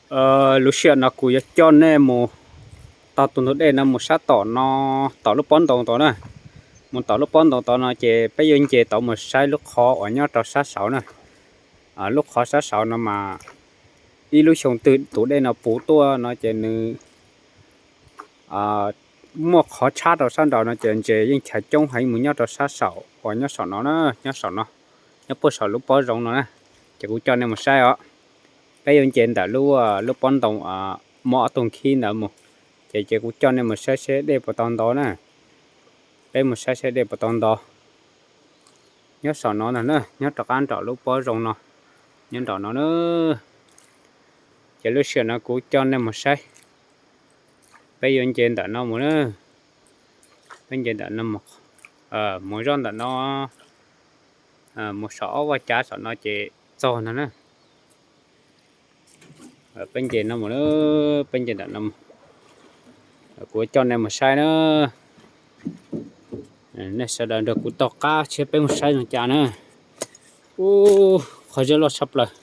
Lub sij hawm no kuv yuav coj nej mus taug tus ntug dej no mus sab tom no, tom lub pob ntoo tod na. Mus tom lub pob ntoo tod no ces peb yuav nce tod mus saib lub qhov uas nyob rau sab saud na. Lub qhov sab saud no mas ib lub xyoo twg tus dej no puv tuaj no ces nws muaj qhov tshab rau sab nraud no ces ntses yeej chaw coob heev mus nyob rau sab saum uas nyob saum no na, nyob saum no, nyob puag saum lub pob zoov no na. Ces kuv coj nej mus saib os. Peb yuav nce ntawm lub, lub pob ntoo muaj ob tug khib ntawd mus. Ces, ces kuv coj nej mus saib seb dej puas tau nto na. Peb mus saib seb dej puas tau nto. Nyob saum no ntag na, nyob rov qab nraum lub pob zoov no, nyob nraum no na. Ces lub sij hawm no kuv coj nej mus saib. Peb yuav nce ntawm no mus na. Peb nce ntawm no mus, mus zoj ntawm no, mus saum ob vaj cav saum no ces txog no na. Peb nce no mus, peb nce ntawm no mus. Kuv coj nej mus saib na. Nej sawv daws nrog kuv taug qab seb peb mus saib zoo cas na. Ub, qhov zeb loj tshaj plaws.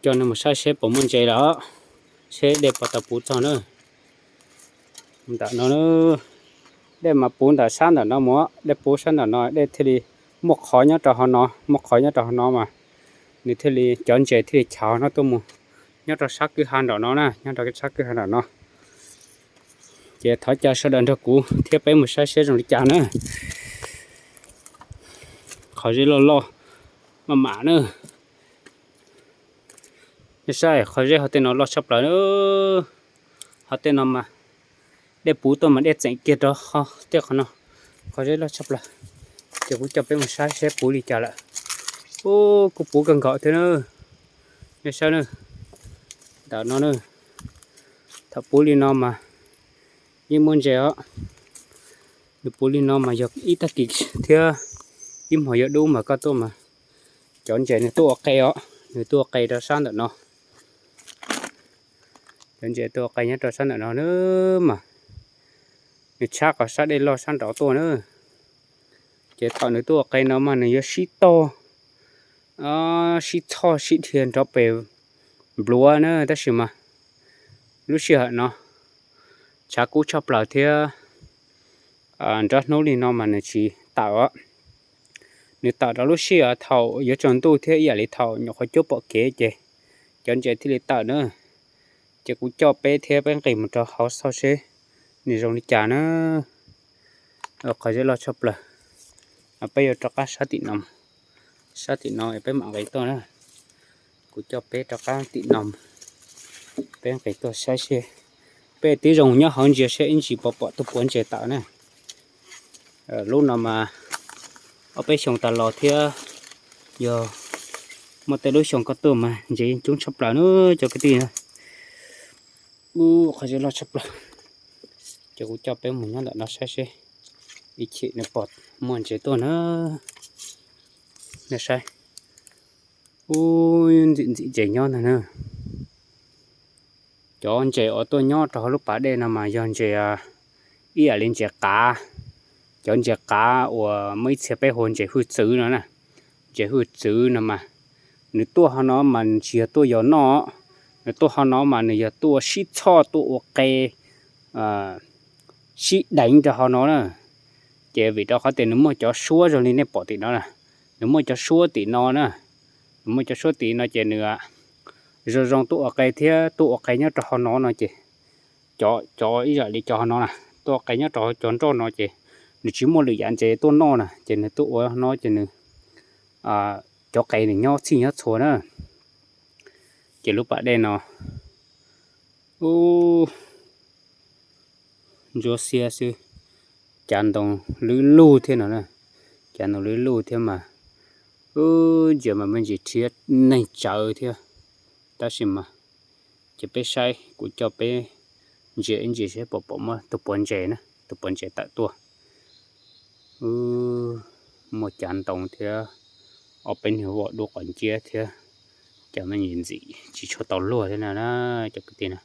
Coj nej mus saib seb puas muaj ntses lawm, seb dej puas tau puv txog na. Ntawm no, dej mas puv ntawm sab ntawm no mus, dej puv sab ntawm no dej thiaj li muaj qhov nyob rau hauv no, muaj qhov nyob rau hauv no mas nws thiaj li, cov ntses thiaj li chav no tuaj mus nyob rau sab kwj ha nraum no na, nyob rau sab kwj ha nraum no. Ces thov caw sawv daws nrog kuv thiab peb mus saib seb zoo li cas na. Qhov zeb loj loj maj mam na. Nej saib qhov zeb hauv tej no loj tshaj plaws na. Hauv tej no mas dej puv tuaj mas dej txeem kiag rau hauv tej qhov no. Qhov zeb loj tshaj plaws. Ces kuv coj peb mus saib seb puv li cas lawm. Ub, kuj puv kawg nkaus thiab na. Nej saib na, ntawm no na, thaum puv li no mas yeej muaj ntses os. Nws puv li no mas yog ib tag kis thiab ib hmos yuav dub mas koj tuaj mas cov ntses nws tuaj ua qe os, nws tuaj ua qe rau sab ntawm no. Cov ntses tuaj ua qe nyob rau sab ntawm no na mas nws tshab qhov sab dej loj sab nraud tuaj na. Ces thaum nws tuaj ua qe no mas nws yuav sib tog, sib txhoj sib dhia nrov pes npluav na, tab sis mas lub sij hawm no tshav kub tshaj plaws thiab nrov hnub li no mas nws tsis tawm os. Nws tawm rau lub sij hawm thaum yuav tsaus ntuj thiab ib yam li thaum nyuam qhuav cuab pom kev ces cov ntses thiaj li tawm na. Ces kuv coj peb thiab peb nqis mus rau hauv xauj seb nws zoo li cas na. Qhov zeb loj tshaj plaws. Peb yuav rov qab sab tim no, sab tim no peb mam nqis tuaj na. Kuv coj peb rov qab tim no, peb nqis tuaj saib seb, peb tib zoo nyob hauv ntsia seb ib ntsis puas pom tus puav ntses tawm na. Lub no mas ob peb xyoo tas los thiab, yog muaj tej lub xyoo koj tuaj mas ntses yeej coob tshaj plaws na cov kwv tij na. Ub, qhov zeb loj tshaj plaws. Ces kuv coj peb mus nyob ntawm no saib seb ib chim nws pom muaj ntses tuaj na. Nej saib, ub, ntxim ntxim ntses nyob ntag na. Cov ntses uas tuaj nyob rau hauv lub pas dej no mas yog ntses, ib yam li ntses qav, cov ntses qav uas muaj ib txhia peb hu ntses hwj txwv no na. Ntses hwj txwv no mas nws tuaj hauv no mas tsis yog tuaj yos noj, nws tuaj hauv no mas nws yog tuaj sib txhoj tuaj ua qe, sib deev rau hauv no na. Ces vim rau qhov tias nws muaj cov suab zoo li nej pom tim no na, nws muaj cov suab tim no na, nws muaj cov suab tim no ces nws zoo zoo tuaj ua qe thiab tuaj ua qe nyob rau hauv no no ces cov, cov ib yam li cov hauv no na, tuaj ua qe nyob rau cov nroj no ces nws tsis muaj lwm yam ntses tuaj noj na ces nws tuaj ua no ces nws, cov qe nws nyob txhij nyob txhua na. Ces lub pas dej no, ub, ntsuab xiab xwb, cav ntoo lwb lug thiab no na, cav ntoo lwb lug thiab mas, ub, ntsia mas me ntsis rhiab neeg tsawv thiab, tab sis mas ces peb saib kuv coj peb ntsia ib ntsis seb puas pom muaj tus puav ntses na, tus puav ntses tawm tuaj. Muaj cav ntoo thiab ob peb niag voj dub qos nciab thiab, cas me ntsis ntxim tsis tshua tau luag thiab na cov kwv tij na.